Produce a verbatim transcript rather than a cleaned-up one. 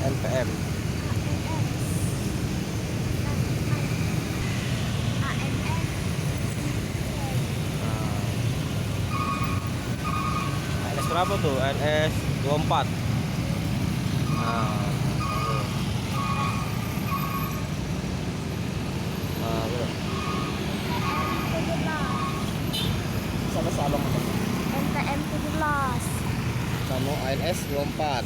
N P M. N S berapa tuh? N S dua empat. Nah, nah, tuh. Sama salon. N P M tujuh belas. Sama N S dua empat.